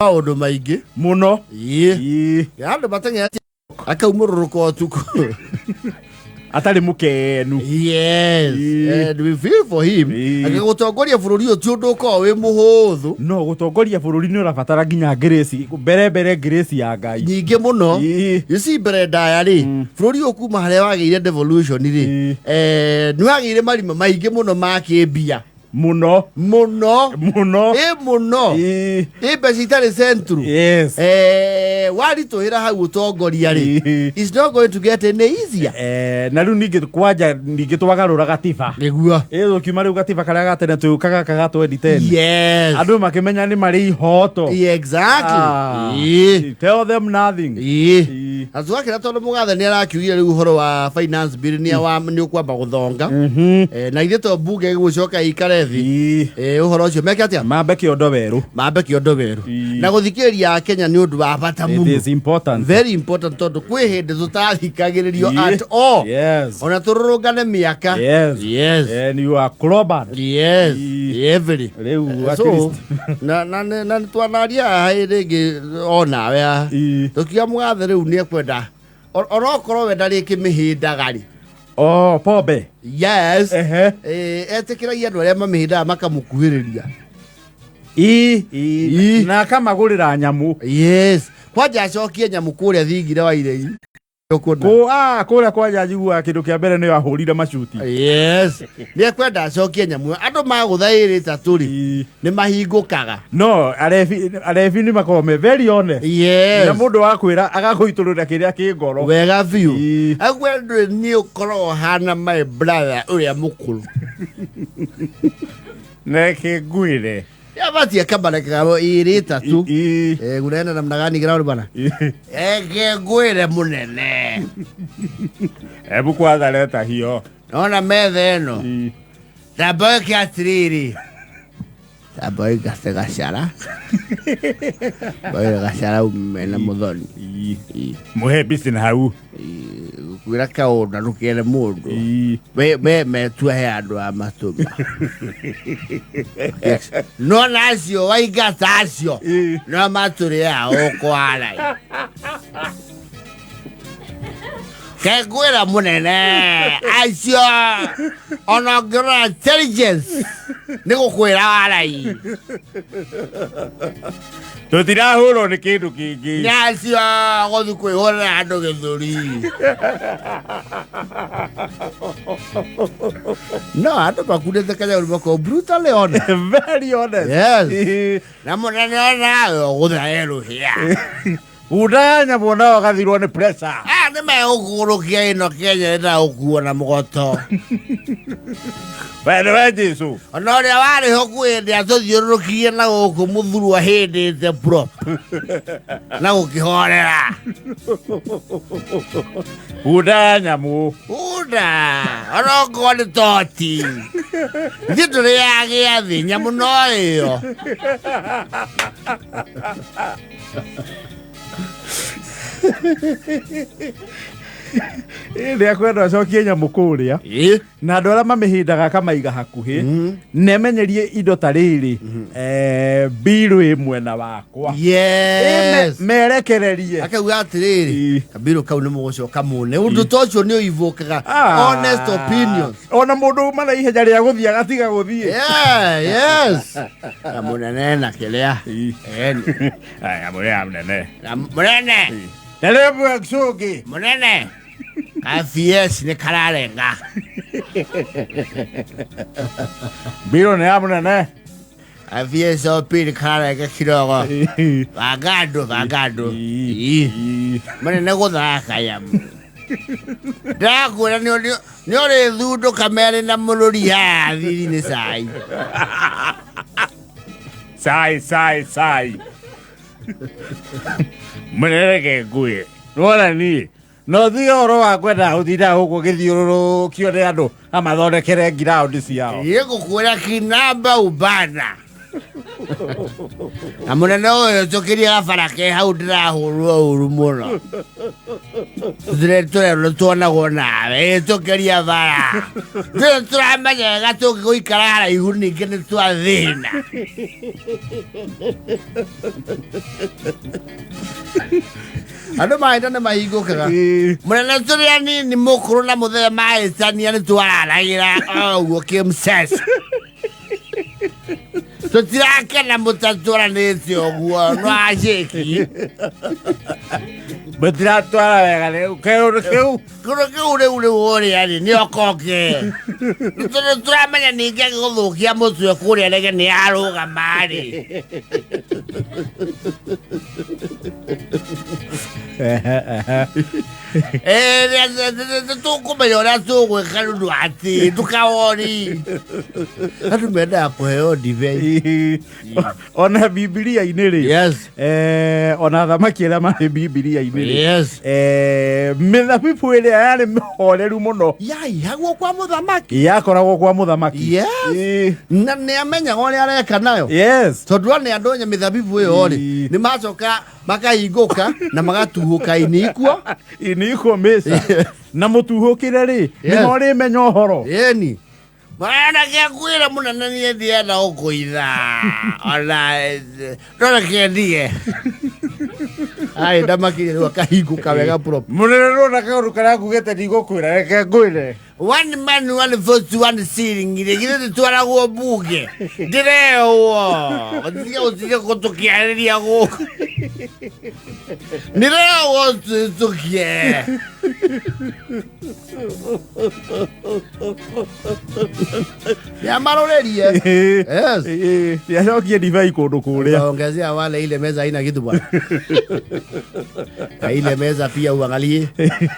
Maũndũ maingĩ mũno. Ĩĩ. Ĩĩ. Andũ mateng'etie akaumũrũrũka ũtukũ. Atarĩ mũkenu. Yes. Ĩĩ. And we feel for him. Ĩĩ. Agĩgũtongoria bũrũri ũyũ ti ũndũ ũkoragwo wĩ mũhũthũ. No gũtongoria bũrũri nĩ ũrabatara nginya grace, mbere mbere grace ya Ngai. Nyingĩ mũno. Ĩĩ. You see, mbere ndaya rĩ, bũrũri ũyũ kuma harĩa wagĩire devolution rĩ, Ĩĩ. nĩ wagĩire marima maingĩ mũno ma kĩmbia. Mũno. Mũno. Mũno. Ĩ mũno. Ĩĩ. Ĩ mbeca itarĩ central. Yes. Waritũhĩra hau ũtongoria rĩ, Ĩĩ. it's not going to get any easier. Na rĩu ningĩ kwanja ningĩ twagarũra gatiba. Nĩguo. Ĩ tũkiuma rĩu gatiba karĩa ga tene tũgĩũka gaka ga 2010. Yes. Andũ makĩmenya nĩ marĩ ihoto. Yeah, exactly. Ah, Ĩĩ. tell them nothing. Ĩĩ. Ĩĩ. Na twakĩra tondũ mũgathe nĩ arakiugire rĩu ũhoro wa finance bill nĩ wa nĩ ũkwamba gũthonga. Na ithuĩ to mbunge ĩgũcoka ĩikare thĩ. Ĩĩ. Ũhoro ũcio meke atĩa? Mambe kĩondo werũ. Mambe kĩondo werũ. Ĩĩ. Na gũthikĩrĩria Akenya nĩ ũndũ wa bata It mũno. is important. Very important tondũ kwĩ hĩndĩ tũtathikagĩrĩrio Ĩĩ. at all. Yes. Ona tũrũrũngane mĩaka. Yes. Yes. And you are clobbered. Yes. Ĩĩ. Every. Rĩu at So, least. na nĩ twanaria haha rĩngĩ onawe haha. Ĩĩ. Tũkiuga mũgathe rĩu nĩ ekwenda onokorwo we ndarĩ kĩmĩhĩndaga rĩ. Oh, pombe. Yes. Ehe. Etĩkĩragia andũ arĩa mamĩhĩndaga makamũkuhĩrĩria. Ĩĩ. Ĩĩ. Na akamagũrĩra nyamũ. Yes. Kwanja acokie nyamũ kũrĩa thingira wa iregi. Kũ kũrĩa kwanja njiguaga kĩndũ kĩa mbere nĩyo ahũrire macuti. Yes. Nĩ ekwenda acokie nyamũ. Andũ magũtha ĩrĩ ĩtatũ rĩ, Ĩĩ. nĩ mahingũkaga. No, arebi nĩ makoragwo me very honest. Yes. Na mũndũ wakwĩra agakũitũrũra kĩrĩa kĩ ngoro. Wega biũ. Ĩĩ. Agwe ndũĩ niĩ ũkoragwo hana my brother ũrĩa mũkũrũ. Neke ngwĩre. Yabatie kamarekaga ĩrĩ ĩtatũ. Ĩĩ. Gunaenda namna gani ground bana? Eke ngwĩre mũnene. Hebu kwanza leta hiyo. Naona metha ĩno. Ĩĩ. Tamba wĩke atĩrĩrĩ. Tamba ũingate gacara. Tamba gacara ume na mũthoni. Ĩĩ. Mũhe mbisi na hau. Kwĩra kaũndũ ndũkere mũndũ. Ĩĩ. We metua he andũ a matũma. No na acio waingata acio. Ĩĩ. No matũrĩaga gũkũ arai. Kengwĩra mũnene acio ona ũngĩrora intelligence nĩ gũkwĩra warai. Tũtirahũrwo nĩ kĩndũ kĩngĩ. Nĩ acio gũthiĩ kwĩhũrĩra andũ gĩthũri. No andũ makunĩte kanyaũri makorwo brutally honest. Very honest. Yes. Ĩĩ. Na mũnene onawe ũgũtha erũhĩa. Hunda ya nyamũ nao agathirwo nĩ pressure. Aya nĩ megũkũgũrũkia ĩno Kenya ĩna gũkuo na mũgoto. We nĩwe Jesu. Ona ũrĩa warĩ ho kwĩ hĩndĩ atũthiũrũrũkirie na gũkũ mũthurwa hĩndĩte prop na gũkĩhorera. Hunda ya nyamũ. Hunda ona okorwo nĩ toti. Ithuĩ tũrĩaga gĩathĩ nyamũ no ĩyo. Ĩ, nĩ akwenda acokie nyamũ kũrĩa. Ĩ. Na andũ arĩa mamĩhĩndaga akamaiga hakuhĩ na emenyerie indo ta rĩrĩ, mbirũ ĩ mwena wakwa. Yes. Ĩ, merekererie. Akauga atĩrĩrĩ, Ĩ. kabirũ kau nĩ mũgũcoka mũne. Ũndũ ta ũcio nĩ ũivokaga honest opinions. Ona mũndũ uma na ihenya rĩa gũthiĩ agatiga gũthiĩ. Yeah, yes. Na mũnene na kĩrĩa. Ĩ. Eni. Aya, mũnene mũnene. Na mũnene. Na rĩu cũngĩ. Mũnene. Ka VS nĩ kararenga. Mbirũ nĩ ya mũnene. Ka VS o pili kararenga kidogo. Banga andũ, banga andũ. Ĩ. Mũnene gũthaka nyamũ. Ndakwĩra nĩ ũrĩthundũka merĩ na mũrũri haha thiri nĩ cai. Cai, cai, cai. Mũnene reke ngwĩre. Nĩwona niĩ no thiĩ ũhoro wa kwenda gũtinda gũkũ gĩthiũrũrũkio nĩ andũ amathondekere ngiraũndi ciao. Niĩ ngũkwĩra kinamba ubana. Na mũnene ũyũ tũkĩria gabara ke hau ndĩrahũrwo ũru mũno. Tũrerwo tuonagwo nawe tũkĩria bara tũrĩ tũramenya wega tũngĩgũikara haraihu ningĩ nĩ twathĩna. Andũ mahĩta nĩ mahingũkaga. Mũnene tũrĩ anini mũkũrũ na mũthee mahĩtania nĩ twararagĩra ũguo kĩmcesa. Tũtirakena mũtatwaranĩte ũguo no acĩki. Mũtiratwara wega rĩu kĩũndũ kĩu. Kĩũndũ kĩu rĩu rĩu ũrĩa rĩ nĩ okoke. Tondũ tũramenya ningĩ agĩgũthũkia mũtwe kũrĩa rege nĩ arũgama rĩ. Tũkũmenya ũrĩa tũgwĩka nĩ ũndũ atĩ ndũkawori. Andũ mendaga kũheo ndibei. Ona Bibilia-inĩ rĩ. Yes. Ona athamaki arĩa marĩ Bibilia-inĩ rĩ. Yes. Mĩthabibũ ĩrĩa yarĩ mĩhoreru mũno Yaihagwo kwa mũthamaki. Yakoragwo kwa mũthamaki. Yes. Na nĩ amenyaga ũrĩa areka nayo. Yes. Tondũ nĩ andũ nya mĩthabibũ ĩyo rĩ nĩ macoka makahingũka na magatuhũka inikuo. Inikuo mĩca. Na mũtuhũkĩre rĩ nĩho rĩmenya ũhoro. Ĩni. Mwana kĩakwĩra mũnene niĩ ndienda gũkũitha ona ndore kĩendie ai ndamakire rĩu akahingũka wega proper. Mũnene nona kaũndũ karĩa ngugĩte ndigũkwĩra reke ngwĩre. One man one vote one ceiling rĩ githĩ tũtwaragwo mbunge ndĩrewo gũtige gũtige gũtũkĩarĩria gũkũ ndĩrewo tũkie. Nĩamarũrĩrie. Yes. Nĩacokie ndibei kũndũ kũrĩa. Utaongezea wale ile meza haina kitu bwana. Na ile meza pia uangalie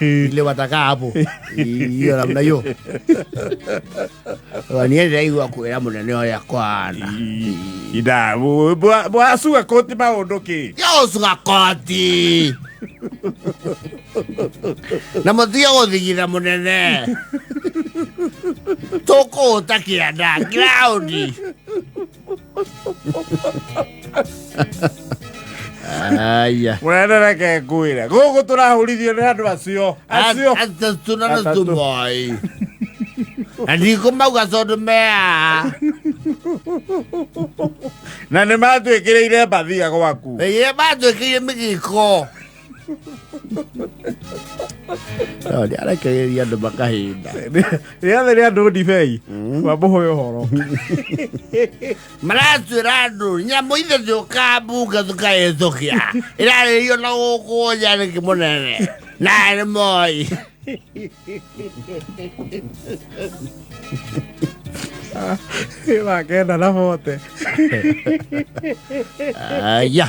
ile watakaa hapo. Hiyo namna hiyo. Niĩ ndĩraigua kwĩra mũnene ũrĩa kwana. Ida bwacuga koti maũndũ kĩ. Yocuga koti. Na mũtige gũthigitha mũnene. Tũkũũta kĩanda ground. Aya. Mũnene reke ngwĩre gũkũ tũrahũrithio nĩ andũ acio acio. Atatũ na nuthu moi. Na ndikũmauga tondũ mea. Na nĩ matwĩkĩrĩire mbathia gwaku. Ĩĩ matwĩkĩire mĩgĩko. No nĩarekereria andũ makahinda. Rĩothe rĩa andũ ndibei wamũhoe ũhoro. Maratwĩra andũ nyamũ ithe tũkaga mbunge tũkahĩtũkia ĩrarĩrio na gũkũ nja nĩkĩ mũnene na nĩ moi. Makenda na bote. Aya.